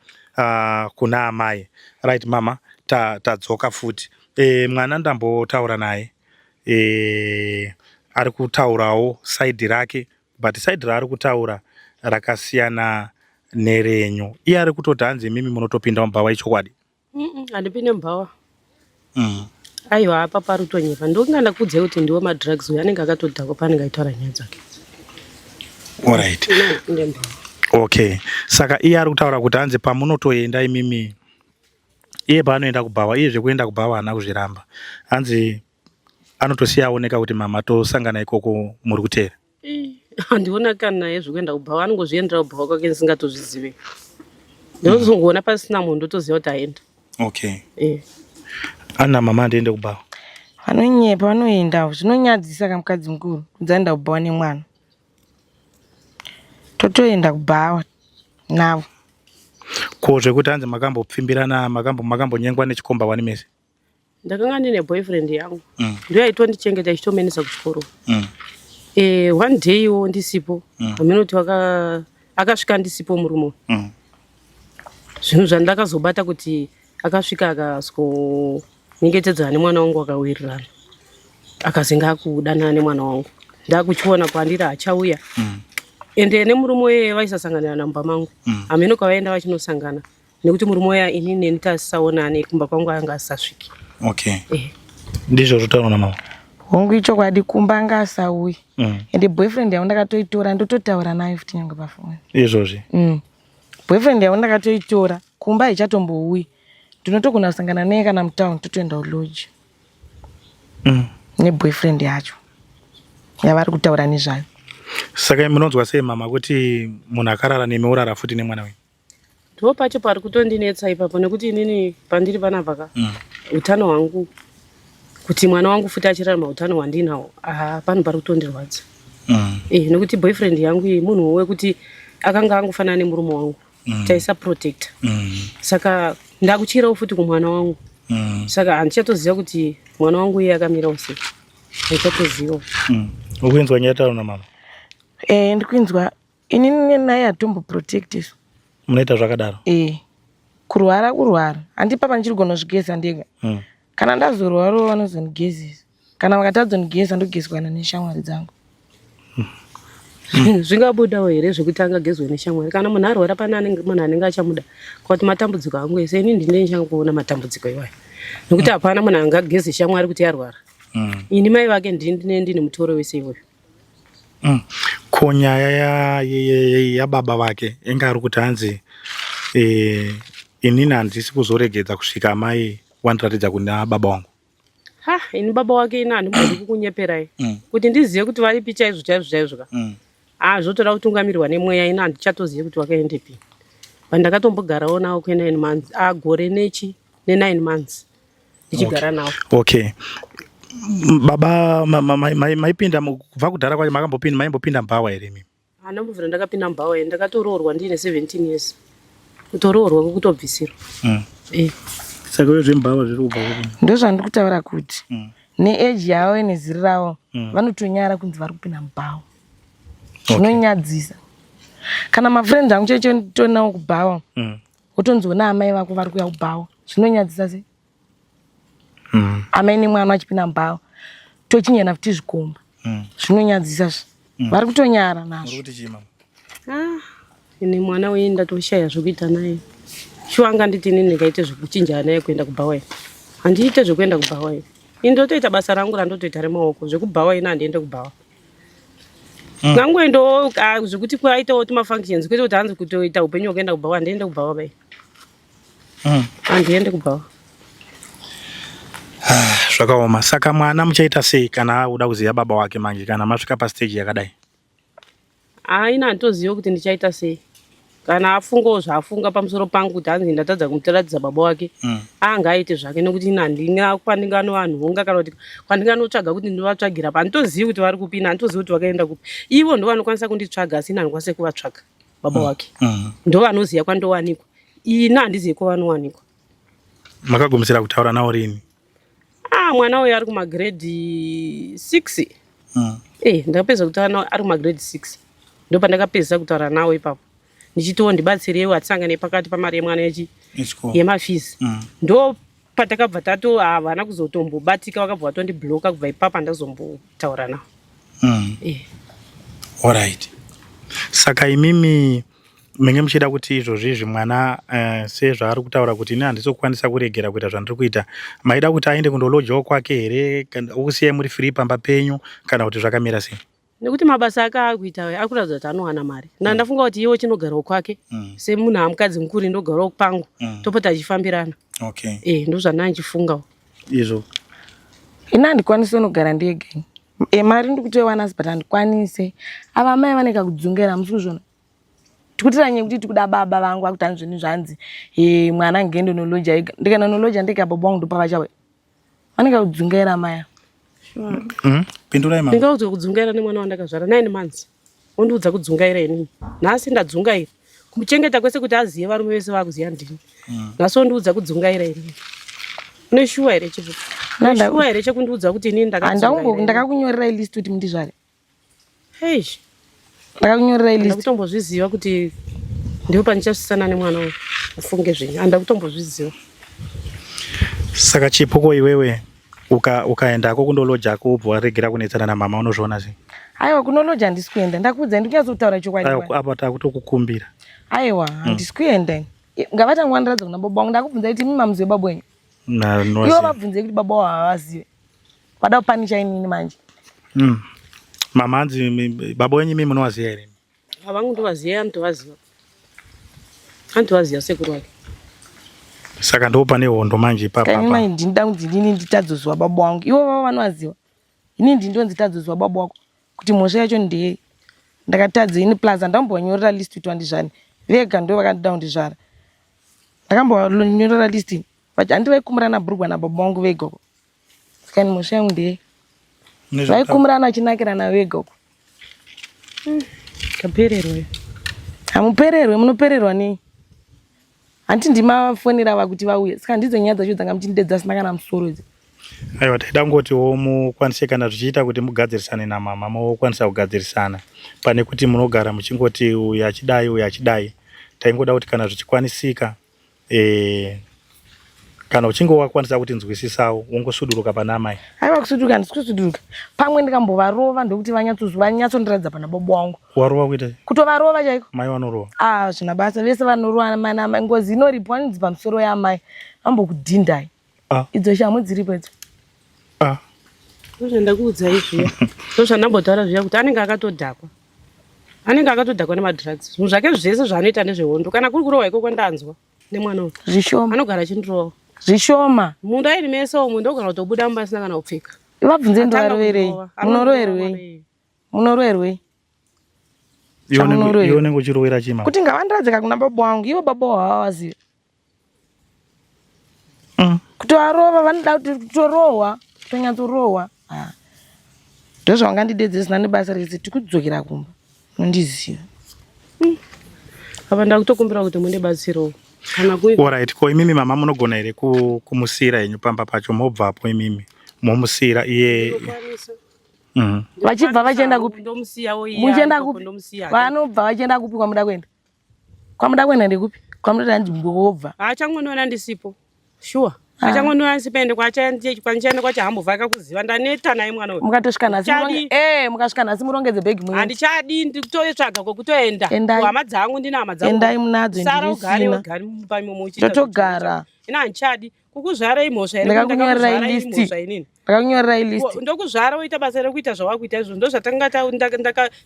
kuna amai. Right mama, tadzoka futi. Mwana ndambotaura naye, ari kutaurawo side rake but side raari kutaura rakasiyana nerenyu. Iye ari kutoti hanzi imimi munotopinda mubhawa, ichokwadi? Handipinde mubhawa. Aiwa apa pari kutonyepa. Ndonga ndakuudzai kuti ndiwo madrugs uyo anenge akatodhakwa paanenge aitaura nyaya dzake. Alright. Ini handipinde mubhawa. Okay. Saka iye ari kutaura kuti hanzi pamunotoenda imimi, iye paanoenda kubhawa, iye zvekuenda kubhawa haana kuzviramba. Hanzi anotosiya aoneka kuti mama tosangana ikoko muri kuteera. Handiona kana naye zvekuenda kubhawa, anongozviendera kubhawa kwake ndisingatozvizive. Ndinozongoona pasina munhu ndotoziva kuti aenda. Okay. Ana mama handiende kubhawa. Vanonyepa vanoenda zvinonyadzisa kamukadzi mukuru kunzi aenda kubhawa nemwana. Totoenda kubhawa navo. Ko zvekuti hanzi makambopfimbirana makambonyengwa nechikomba wani mese? Ndakanga ndine boyfriend yangu. Ndiyo aitondichengeta ichitomenesa kuchikoro. One day wo ndisipo. Hameno kuti akasvika ndisipo murume. Zvinhu zvandakazobata kuti akasvika akasonyengetedzana nemwana wangu akawirirana. Akazinga akudanana nemwana wangu. Ndakuchiona kwandiri achauya. Ende nemurume uye vaisasanganira mumba mangu. Hameno kwavaenda vachinosangana. Nekuti murume uya inini neni tasisaonane kumba kwangu anga asisasviki. Okay. Ndizvo zvotaura namama. Hongu ichokwadi kumba anga asauyi. Ende boyfriend yangu ndakatoitora ndototaura nayo futi nyange pafoni. Izvozvi. Boyfriend yangu ndakatoitora kumba haichatombouyi. Ndinotogona kusangana naye kana mutown totoenda kulodge. Neboyfriend yacho yavari kutaura nezvayo. Saka munonzwa sei mama kuti munhu akarara nemi orara futi nemwana wenyu? Ndo pacho pari kutondinetsa ipapo nekuti inini pandiri panapa ka utano hwangu kuti mwana wangu futi achirarama utano hwandinawo pano pari kutondirwadza. Nekuti boyfriend yangu iyi munhu wekuti akanga angofanana nemurume wangu. Taisa protector. Saka ndakuchirawo futi kumwana wangu. Saka handichatoziva kuti mwana wangu iye akamirawo sei. Handichatoziva. Ukuinzwa nyaya taura mama? Ndikuinzwa. Inini naye hatombo protect isu. Munoita zvakadaro? Kurwara kurwara handi papa ndichiri kugona kuzvigeza ndega. Kana ndazorwarawo vanozondigezesa. Kana vakatadza kundigeza ndogezwana neshamwari dzangu. Zvingabudawo here zvekuti angagezwe neshamwari kana munhu arwara pane anenge munhu anenge achamuda kwati matambudziko angu ese ini ndine ndichangoona matambudziko iwayo nekuti hapana munhu angageze shamwari kuti yarwara. Ini mai vake ndini ndine mutoro wese iwoyo. Ko nyaya yababa ya, ya, ya vake inga ari kuti hanzi e, inini handisi kuzoregedza kusvika amai wandiratidza kuna baba wangu. Ha, ini baba wake ini handimbodi kukunyeperai. Kuti ndizive kuti varipi chaizvo chaizvo chaizvo ka. Ah, zvotoda kutungamirwa nemweya ini handichatozive kuti wakaendepi. Pandakatombogarawo nawo kwe 9 months, ah gore nechi ne 9 months. Ndichigara nawo. Okay. Baba maipinda kubva kudhara kwacho makambopinda maimbopinda mbhawa here imimi? Handina kumbobvira ndakapinda mubhawa ini ndakatoroorwa ndiine 17 years. Kutoroorwa kwekutobvisirwa. Eh. Saka uye zvembhawa zviri kubva kupi? Ndozvandiri kutaura kuti neage yavo neziri ravo vanotonyara kunzi vari kupinda mubhawa. Zvinonyadzisa. Kana mafriends angu chaicho nditonawo kubhawa. Wotonziona amai vako vari kuya kubhawa. Zvinonyadzisa sei? Amai nemwana vachipinda mubhawa. Tochinyana futi zvikomba. Zvinonyadzisa zvi. Vari kutonyara nazvo. Ah, ini mwana uyu ndatoshaya zvekuita naye. Shuwa anga nditi inini ndingaite zvekuchinjana naye kuenda kubhawa ini. Handiite zvekuenda kubhawa ini. Ini ndotoita basa rangu randotoita remaoko. Zvekubhawa ini handiende kubhawa. Ngangoendawo ah, zvekuti kwaitawo tumafunctions kwete kuti hanzi kutoita upenyu hwekuenda kubhawa handiende kubhawa bai. Handiende kubhawa. Zvakaoma. Saka mwana muchaita sei kana akuda kuziva baba wake manje kana masvika pastage yakadai? Ah, ini handitoziva kuti ndichaita sei. Kana afungawo zvaafunga pamusoro pangu kuti hanzi ndatadza kumuratidza baba wake. Anga aite zvake nekuti ini handina kwandinganovanhonga kana kuti kwandinganotsvaga kuti ndinovatsvagira pa handitozivi kuti vari kupi ini handitozivi kuti vakaenda kupi. Ivo ndo vanokwanisa kunditsvaga asi ini handikwanise kuvatsvaga baba wake. Ndo vanoziva kwandowanikwa. Ini handizivi kwavanowanikwa. Makagumisira kutaura nawo rini? Ah, mwana uyu ari kumagrade 6. Eh, ndakapedza kutaura nawo ari kumagrade 6. Ndopandakapedzisa kutaura nawo ipapo. Ndichitiwo ndibatsireiwo hatisangane pakati pamari yemwana yechi yemafees. Ndo patakabva tato havana kuzotombobatika vakabva vatondibloka kubva ipapo handazombotaura nawo. Eh. Alright. Saka imimi menge muchida kuti izvozvi izvi mwana sezvaari kutaura kuti ini handisi kukwanisa kuregera kuita zvandiri kuita, maida kuti aende kundolojawo kwake here okusiyai muri free pamba penyu kana kuti zvakamira sei? Nekuti mabasa ake aakuita aya ari kuratidza kuti anowana mari. Ndafunga kuti iye chinogarawo kwake semunhu amukadzi mukuru ndogarawo pangu topota achifambirana. Okay. Eh, ndozvandanga ndichifungawo. Izvo. Ini handikwanisi kunogara ndega. Mari ndiri kutoiwana asi but handikwanise. Ava amai vane kakudzungaira hamusi kuzviona. Tikutiranye kuti tikuda baba vangu vakuti hanzi zvinhu zvanzi mwana ngende unoloja ega. Ndikaenda unoloja ndega baba vangu ndopavachauya. Vanenge kudzungaira amai ava. Pindurai mama. Ndingaudzwa kudzungaira nemwana wandakazvara 9 months. Wondiudza kudzungaira inini. Nhasi ndadzungaira. Kumuchengeta kwese kuti azive varume vese vakuziva ndini. Nhasi wondiudza kudzungaira inini. Une shuwa here chipo? Une shuwa here chekundiudza kuti inini ndakadzungaira? Ndakakunyorerai list kuti mundizvare. Hey. Ndakakunyorerai list. Ndakutombozviziva kuti ndipo pandichasvisana nemwana uyu. Ufunge zvenyu. Handakutombozviziva. Saka chipo ko iwewe ukaendako kundoloja ko ubva waregera kunetsana namama unozviona sei? Aiwa kunoloja handisi kuenda. Ndakuudza ndikunyatsotaura chokwadi. Aiwa apa takutokukumbira. Aiwa handisi kuenda. Ngavatanga vandiratidza kuna baba vangu. Ndakubvunza kuti imi mamuzive baba wenyu. Ivo vabvunze kuti baba wavo havazive. Vada kupanicha inini manje. Mama hanzi baba wenyu imi munovaziva here? Havangu ndovaziva, anotovaziva. Anotovaziva sekuru wake. Saka ndo pane hondo manje ipapa. Kani mai ndinoda kunzi ndini nditadzoziwa baba wangu. Ivo vavo vanovaziva. Ini ndindonzi tadzoziwa baba wako. Kuti mhosva yacho ndeyei. Ndakatadza ini plus handambovanyorera list kuti vandizvare. Vega ndo vakandida kundizvara. Ndakambovanyorera list. But handi vaikumurana bhurugwa nababa vangu vega uko. Saka ini mhosva yangu ndeyei. Vaikumurana vachinakirana vega uko. Kapererwa. Hamupererwe, munopererwa nei? Hanti ndimafonera ava kuti vauye. Saka ndidzo nyaya dzacho dzanga muchindidedza asina kana musoro idzi. Aiwa taida kungotiwo mukwanise kana zvichiita kuti mugadzirisane namama mokwanisa kugadzirisana pane kuti munogara muchingoti uyu achidai uyu achidai. Taingoda kuti kana zvichikwanisika E, kana uchinge wakwanisa kutinzwisisawo wongosuduruka pana amai. Aiwa kusuduruka handisi kusuduruka. Pamwe ndikambovarova ndokuti vanyatsondiratidza pana baba wangu. Warova kuita? Kutovarova chaiko. Mai vanorova. Ah, zvina basa vese vanorova mai namai ngozi inoripwa inonzi pamusoro yamai. Vambokudhindai. Ah. Idzo shamhu dziripo idzo. Ah. Ndozvandakuudzai zviya. Ndozvandambotaura zviya kuti anenge akatodhakwa. Anenge akatodhakwa nemadrugs. Zvinhu zvake zvese zvaanoita ndezvehondo. Kana kuri kurohwa ikoko ndanzwa nemwana uyu. Zvishoma. Anogara achindirowa. Zvishoma. Munda iri mese umu ndogona kutobuda mumba asina kana kupfeka. Vabvunze Atanga ndovaroverei. kundirova. Munoroverwei? Munoroverwei? Iwe unenge- Chamunoroera. iwe unenge uchirowera chii mama? Kuti ngavandiradzika kuna baba wangu, ivo baba wavo havazivi. Kutovarova vanoda kuti kutorohwa, kutonyatsorohwa. Ah. Ndozvavangandidedze zvisina nebasa rese tikudzokera kumba. Unondiziva. Apa ndakutokumbira kuti mundibatsirewo. Kana kui Alright, ko imimi mama munogona here kumusiira henyu pamba pacho mobvapo imimi momusiira iye Vachibva vachienda kupi? Ndomusiyawo iye. Muchienda ariko, kupi? Ndomusiya. Vanobva vachienda kupi kwamuda kuenda? Kwamuda kuenda ndekupi? Kwamuda hanzi mbobva. Achangondiona ndisipo. Sure. Achangondiona ndisipo ende kwandichaenda kwacho hambobva akakuziva ndaneta naye mwana uyu. Mukatosvika nhasi Chadi. mukasvika nhasi murongedze bhegi muende. Handichadi ndikutotsvaga kwekutoenda. Endai. Hama dzangu ndine hama dzangu. Endai munadzo Sara ugare ndisina. ugare mumba imomo uchiita Totogara. zvacho. Ini handichadi. Kukuzvara imhosva here? Ndakakunyorerai Ndakakuzvara list. imhosva inini. Ndakakunyorerai list. Ndokuzvara woita basa rekuita zvawakuita izvo ndozvatanga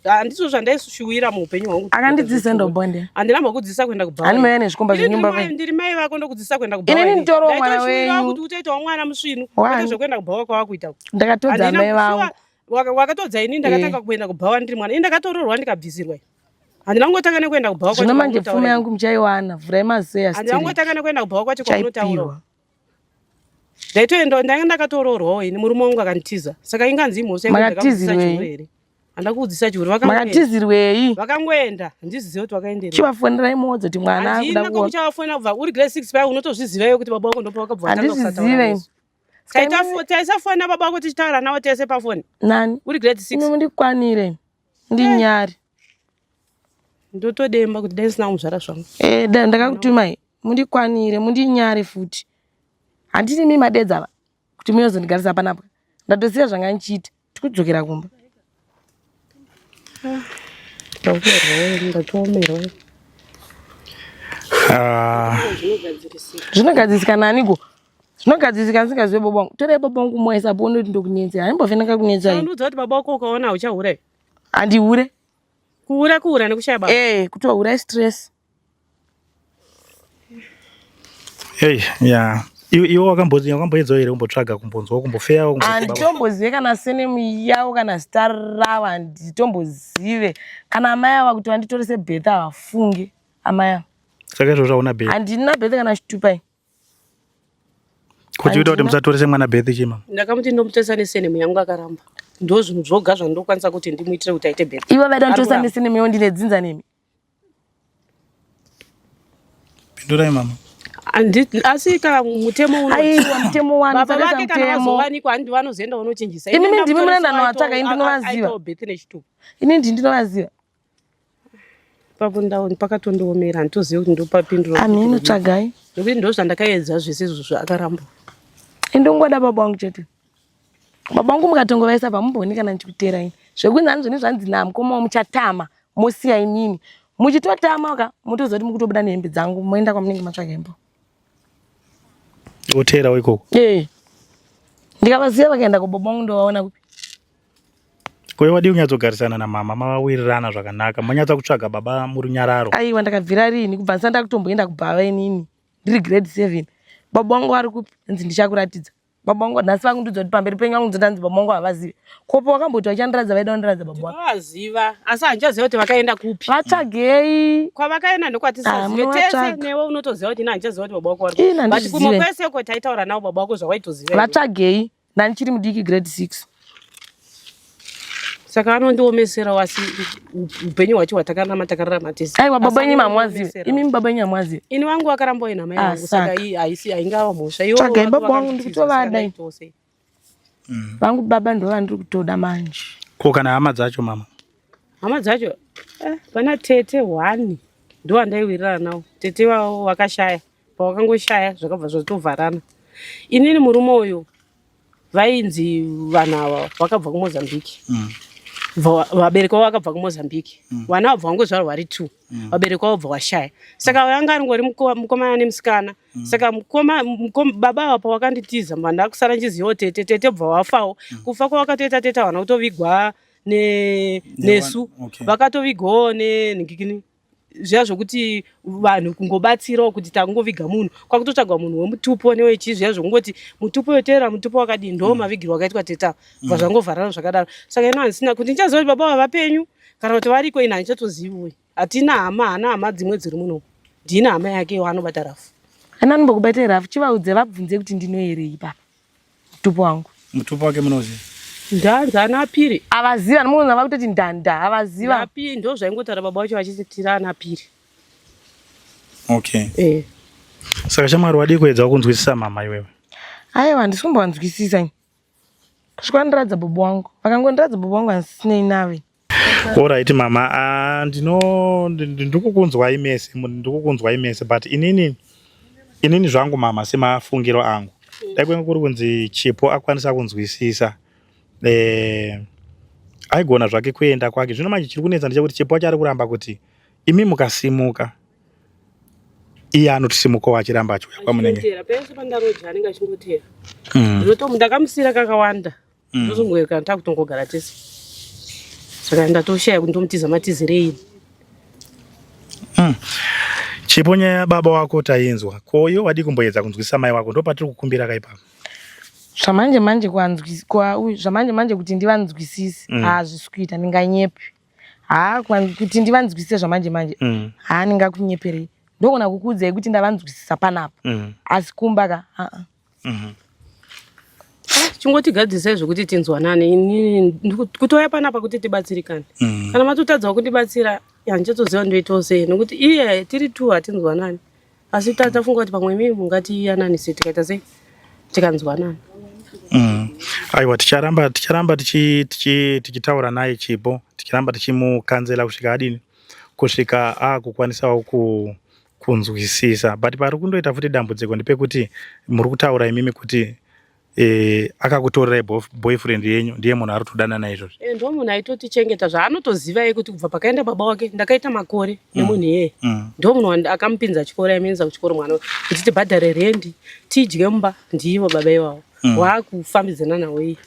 handizvo zvandaishuwira muupenyu hwangu. Akandidzidzisa ndobonde. Handina kumbokudzidzisa kuenda kubhawa. Hani maiva nezvikomba Ini ndiri zvenyumba mai- venyu. ndiri mai vako ndokudzidzisa kuenda kubhawa. Inini ini. nditorowo mwana Ndaitoshuwirawo wenyu. kuti utoitawo mwana musvinu. Wani. Kwete zvekuenda kubhawa kwawakuita. Ndakatodza Handina amai kushuwa- vangu. Wakatodza ini ndakatanga kuenda kubhawa ndiri mwana. Ini ndakatoroorwa ndikabvisirwa. Handina kungotanga nekuenda kubhawa kwacho Zvino manje kwamunotaura pfuma ini. yangu muchaiwana. Vhurai mazeya Handina still. kungotanga nekuenda kubhawa kwacho kwamunotaura. Chaipiwa. Ndaitoenda ndanga ndakatoroorwawo ini murume wangu akanditiza. Saka inganzi imhosva yekuti ndakakudzidzisa Makatizirwei? chihure here? Handina kukudzidzisa chihure vakangoenda. Makatizirwei? Vakangoenda. Handizizivi kuti vakaenderei. Chivafonerai muodze kuti mwana akuda Handina kuona. kwekuchavafonera kubva uri grade 6 paya unotozviziva iwe kuti baba wako ndopa wakabva watanga kusataura Handizvizive. nesu. Taisafona baba wako tichitaura navo tese pafoni. Nani? Uri grade 6. Imi mundikwanire. Ndinyare. Ndotodemba kuti dai ndisina kumuzvara zvangu. Eh, ndakakutumai. Mundikwanire, mundinyare futi. Handiti imi madedza ava kuti muyozondigarisa panapa. Ndatosiya zvanga ndichiita. Tikudzokera kumba. Ndatoomerwa. Ah, Zvinogadzirisika naniko? Zvinogadzirisika ndisingazive baba wangu. Torai baba wangu moisa po unoti ndokunetsai. Handimbofe ndakakunetsai. Unondiudza kuti baba wako ukaona hauchahure. Handihure. Kuhura kuhura nekushaya baba. Eh, kutohura stress. hey, yeah. Iwe wakamboedzawo here kumbotsvaga kumbonzwa kumbofeyawo kumboti baba- Handitombozive kana senemu yavo kana zita ravo handitombozive. Kana amai ava kuti vanditorese bhetha havafungi amai ava. Saka izvozvo hauna bhethi. Handina bhetha kana chitupa ini. Kuti uita kuti Handina. musatorese mwana bhethi chii mama? Ndakamuti ndomutoresa nesenemu yangu akaramba. Ndozvinhu zvoga zvandokwanisa kuti ndimuitire kuti aite bhebhi. Ivo vaida kunditoresa Ari kuramba. nesenemu yavo ndine dzinza nemi. Pindurai mama. Asi kana mutemo unoti Aiwa mutemo wani baba musaresa vake kana mutemo. vazowanikwa handi vanozoenda vanochinjisa. Imimi ndimi munoenda novatsvaga, ini ndinovaziva. Aitawo bhethi nechitupa. Ini ndini ndinovaziva. Ipapo pakatondiomera handitozivi kuti ndopapindura. Aminu tsvagai. Nekuti ndozvandakaedza zvese izvozvo akaramba. Indongoda baba wangu chete. Baba wangu mukatongovaisa pamumboni kana ndichikuteera ini. Zvekunzi hanzi zvine zvanzi namukoma muchatama mosiya inini. Muchitotama ka motozoti mukutobuda nehembe dzangu moenda kwamunenge matsvaga hembe. Woteerawo ikoko. Eh. Ndikavaziva vakaenda kubaba wangu ndovaona kupi. Ko iwe wadii kunyatsogarisana namama mavawirirana zvakanaka monyatsa kutsvaga baba murunyararo. Aiwa ndakabvira rini kubva ndisati ndakutomboenda kubhava inini. Ndiri grade 7. Baba wangu vari kupi? Hanzi ndichakuratidza. Baba wangu nhasi vakundiudza kuti pamberi penyu vangu ndanzi baba wangu havazivi. Kopo wakamboti vachandiratidza vaida kundiratidza baba wangu. Ndinovaziva asi handichaziva kuti vakaenda kupi. Vatsvagei. Kwavakaenda ndokwatisazive Ah, tese munovatsvaga. newe unotoziva kuti ini handichaziva kuti baba wako vari Ini kupi. But handizvizive. kumwe kwese uko taitaura navo baba wako zvawaitoziva. iwe. Vatsvagei. Ndandichiri mudiki grade 6. Saka anondiomeserawo asi upenyu hwacho hwatakararama takararama tese. Aiwa baba Asi yenyu hamwazive. anondiomeserawo. Imimi baba yenyu hamwazive. Ini wangu wakaramba uina mai Ah, vangu saka saka. haisi haingava mhosva. Iwo Tsvagai wako baba wangu wakanditiza, ndikutovada saka ini. ndaitawo sei? Vangu baba ndo vandiri kutoda manje. Ko kana hama dzacho mama? Hama dzacho pana tete one ndo wandaiwirirana nawo. Tete vavo vakashaya. Pawakangoshaya zvakabva zvatovharana. Inini murume uyu vainzi vanhu ava vakabva kuMozambique. Vabereki vavo vakabva kuMozambique. Vana vabva vangozvarwa vari 2. Vabereki vavo bva vashaya. Saka vanga angori mukomana nemusikana. Saka mukoma baba ava pavakanditiza ndakusara ndichizivawo tete tete bva vafawo. Kufa kwavakatoita tete havana kutovigwa nesu. Vakatovigwawo nenhingikini zviya zvokuti vanhu kungobatsirawo kuti tangoviga munhu kwakutotsvagwa munhu wemutupo newechii zviya zvokungoti mutupo yoteera mutupo wakadii ndo mavigirwo akaitwa teta bva zvangovharana zvakadaro. Saka ino handisina kuti ndichaziva kuti baba vava vapenyu kana kuti variko ini handichatozivi. Hatina hama, haana hama dzimwe dziri muno. Ndine hama yake waanobata rafu. Ana anombokubata rafu chivaudze vabvunze kuti ndinoyerei ipapa. Mutupo wangu. Mutupo wake munoziva? Ndanzi ana apiri. Avaziva anomuona vakutoti ndanda avaziva. Apiri ndo zvaingotaura baba vacho vachiti tiri ana apiri. Okay. Eh. Saka shamwari wadii kuedza kunzwisisa mama iwewe? Aiwa handisi kumbowanzwisisa ini. Kusvika vandiradza bobo wangu. Vakangondiradza bobo wangu handisinei nave. Alright mama, ah, ndino ndikukunzwai mese, ndikukunzwai mese but inini inini zvangu mama semafungiro angu. Dai kwenga kuri kunzi Chipo akwanisa kunzwisisa eh aigona zvake kuenda kwake. Zvino manje chiri kunetsa ndechekuti Chipo wacho ari kuramba kuti imi mukasimuka iye anotisimukawo achiramba achiuya kwamunenge. Pese pandaroja anenge achingotera. Ndinotomu ndakamusira kakawanda. Ndozongoerekana takutongogara tese. Saka ndatoshaya kuti ndomutiza matizirei. Chipo nyaya yababa wako tainzwa. Ko iwe wadii kumboedza kunzwisisa mai wako ndopatiri kukumbira kaipapo. Zvamanje manje kuanzwi zvamanje manje kuti ndivanzwisise hazvisi kuita ndinganyepi. Haa kuti ndivanzwisise zvamanje manje haa ndingakunyeperei. Ndogona kukuudzai kuti ndavanzwisisa panapa. Asi kumba ka aa. Chingotigadzisai zvekuti tinzwanane. Inini kutouya panapa kuti tibatsirikane. Kana matotadzawo kundibatsira handichatoziva ndoitawo sei nekuti iye tiri two hatinzwanani. Asi tafunga kuti pamwe imimi mungatiyananise tikaita sei tikanzwanana. Aiwa ticharamba ticharamba tichitaura naye Chipo, tichiramba tichimukanzela kusvika adini kusvika akukwanisawo kunzwisisa but pari kundoita futi dambudziko ndepekuti muri kutaura imimi kuti akakutorerai boyfriend yenyu ndiye munhu ari kutodanana izvozvi. Ndo munhu aitotichengeta zvaanotoziva iye kuti kubva pakaenda baba wake ndakaita makore nemunhu iyeye. Ndo munhu akamupinza chikoro aimuendesa kuchikoro mwana kuti tibhadhare rendi tidye mumba ndivo baba ivavo. Waakufambidzana nawo iye.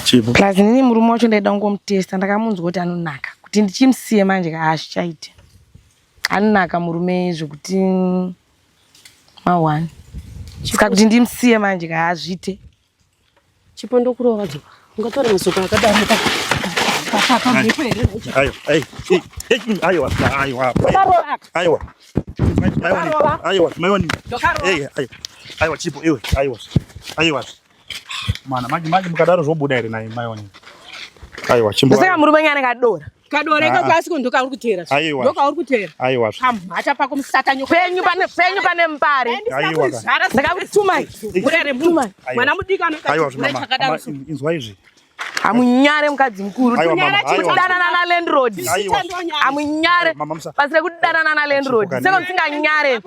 Chipo. Plus inini murume wacho ndaida kungomutesta ndakamunzwa kuti anonaka kuti ndichimusiye manje hazvichaiti. Anonaka murume zvekuti ma1. Saka kuti ndimusiye manje hazviite. Chipo ndokurova dzoka. Ungatora masoko akadaro pamhepo here? Aiwa, aiwa, aiwa, aiwa. Aiwa, maiwani. Aiwa, Chipo, iwe, aiwa. Aiwa. Mana, manje manje mukadaro zvobuda here naye maiwani? Aiwa, chimbo. Saka murume nyana kadora. Kadora iko kwasi ndokauri kuteera. Aiwa. Ndokauri kuteera. Aiwa. Pamhata pako musatanyoko. Penyu pane penyu pane mbare. Aiwa. Ndakakutuma. Murere munhu. Mwana mudiki anoita Aiwa, mama. Inzwa izvi. Hamunyare mukadzi mukuru. Aiwa, mama. Kudanana na landlord. Aiwa. Hamunyare. Mama musa. Basi rekudanana na landlord. Saka musinganyare.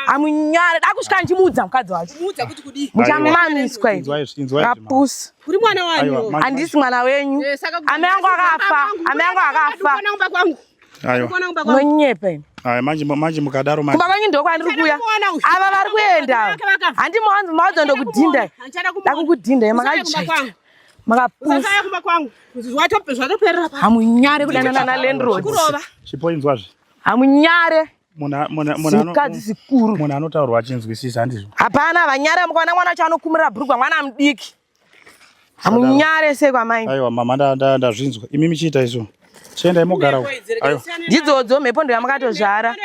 Hamunyare. Dakusvika ndichimuudza mukadzi wacho. Muudza kuti kudii? Muchamamiswa Inzwa izvi, inzwa izvi. mama. Kapusa. Uri mwana wani? Aiwa, Handisi mwana wenyu. Amai angu akafa. Amai angu akafa. Ndikuona kumba kwangu. Aiwa. Ndikuona kumba kwangu. Munyepa imi. Aiwa, manje manje mukadaro manje. Kumba kwenyu ndokwandiri kuuya. Ava vari kuenda. Handi mawanzi mawanzi ndokudhinda. Ndakukudhinda makajaita. Makapusa. Usasaya kumba kwangu. Zvatoperera pa. Hamunyare kudanana na landlord. Kurova. Chipo inzwa zve. Hamunyare. Munhu Zimukadzi zikuru. Munhu anotaurwa achinzwisisa handizvo. Hapana vanyare mukaona mwana wacho anokumurira bhurugwa mwana mudiki. Hamunyare sei kwamai. Aiwa mama ndazvinzwa. Imi michiita izvo. Chiendai mogara uko. Aiwa. Ndidzodzo mhepo ndo yamakatozvara.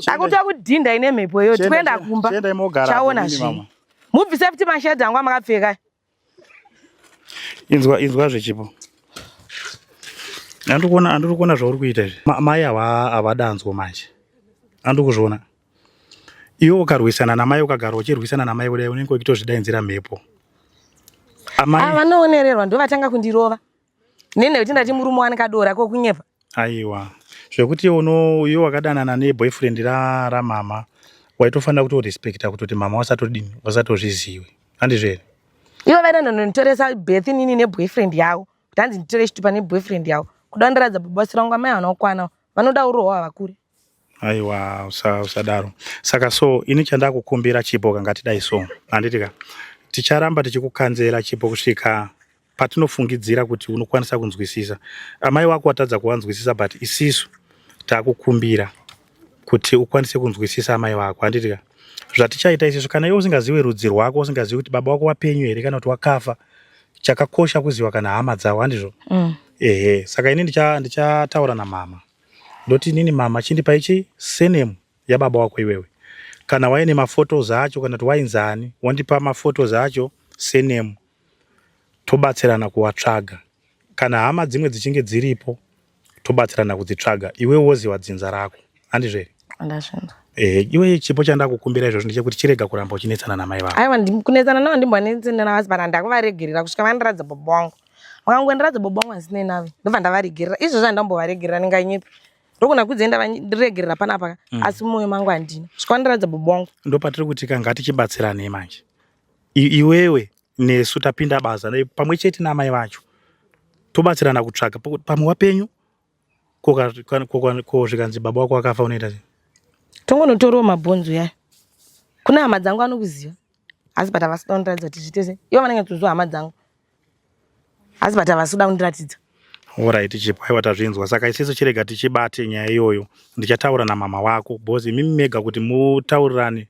Ndakutoa kudhinda ine mhepo iyo tikuenda kumba. Chiendai mogara. Chaona imi zvinhu. mama. Mubvise futi mashedhi angu amakapfeka. Inzwa inzwa zvechipo. Andikuona andiri kuona zvauri kuita izvi. Mai ava havadanzwo manje. Andiri kuzviona. Iwe ukarwisana namai ukagara uchirwisana namai kudai unenge uchitozvidainzira mhepo. Amai Ava vanoonererwa ndo vatanga kundirova. Nene kuti ndati murume wani kadora ko kunyepa. Aiwa. Zvekuti uno iwe wakadanana neboyfriend ra ramama waitofanira kutorespecta kutoti mama wasatodini wasatozviziwe. Handizvo here? Ivo vaida ndonditoresa birth inini neboyfriend yavo kuti hanzi nditore chitupa neboyfriend yavo. Kuda kundiratidza baba vasiri vangu amai havana kukwana vanoda urohwa havakure. Aiwa usadaro. Saka so ini chandakukumbira Chipo ka ngatidai so. Handiti ka ticharamba tichikukanzela Chipo kusvika patinofungidzira kuti unokwanisa kunzwisisa. Amai wako watadza kuvanzwisisa but isisu takukumbira kuti ukwanise kunzwisisa amai vako handiti ka zvatichaita isisu kana iwe usingazive rudzi rwako usingazivi kuti baba wako wapenyu here kana kuti wakafa chakakosha kuziva kana hama dzavo handizvo mm. Ehe saka ini ndichataura ndicha namama ndoti inini mama chindipa ichi surname yababa wako iwewe kana waine maphotos acho kana kuti wainzani wondipa maphotos acho surname tobatsirana kuwatsvaga kana hama dzimwe dzichinge dziripo tobatsirana kudzitsvaga iwe woziva dzinza rako handizvo here Ndazvinzwa. Ehe, iwe chipo chandakukumbira izvozvo ndechekuti chirega kuramba uchinetsana namai vako. Aiwa kunetsana navo ndimbonetsana navo asi but ndakuvaregerera kusvika vandiratidza baba wangu. Vakangondiratidza baba wangu handinei navo ndobva ndavaregerera. Izvozvo handambovaregerera ndinganyepe. Ndogona kudzi ndavaregerera panapa asi mumwoyo mangu handina. Kusvika vandiratidza baba wangu. Ndopatiri kuti ka ngatichibatsiranei manje. Iwewe nesu tapinda basa pamwe chete naamai vacho tobatsirana kutsvaga pamwe wapenyu ko zvikanzi baba wako akafa unoita sei? Tongonotorawo mabhonzo yayo. Kune hama dzangu anokuziva asi but havasi kuda kundiratidza kuti zviite sei. Ivo vanenge vachitoziva hama dzangu asi but havasi kuda kundiratidza. Alright Chipo, aiwa tazvinzwa. Saka isisu chirega tichibate nyaya iyoyo. Ndichataura namama wako because imimi mega kuti mutaurirane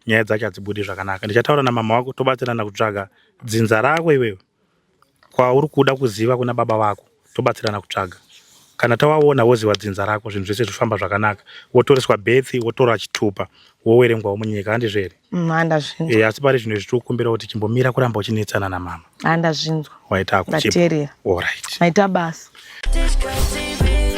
nyaya dzacho hadzibudi zvakanaka. Ndichataura namama wako tobatsirana kutsvaga dzinza rako iwewe kwauri kuda kuziva kuna baba vako tobatsirana kutsvaga. Kana tawaona woziva dzinza rako zvinhu zvese zvofamba zvakanaka. Wotoreswa birth, wotora chitupa, wowerengwawo munyika handizvo here? Mm, handazvinzwa. Eh, asi pari zvino izvi tikukumbira kuti chimbomira kuramba uchinetsana namama. Handazvinzwa. Waita kuchipo. Ndateerera. Alright. Maita basa. Tichkach TV.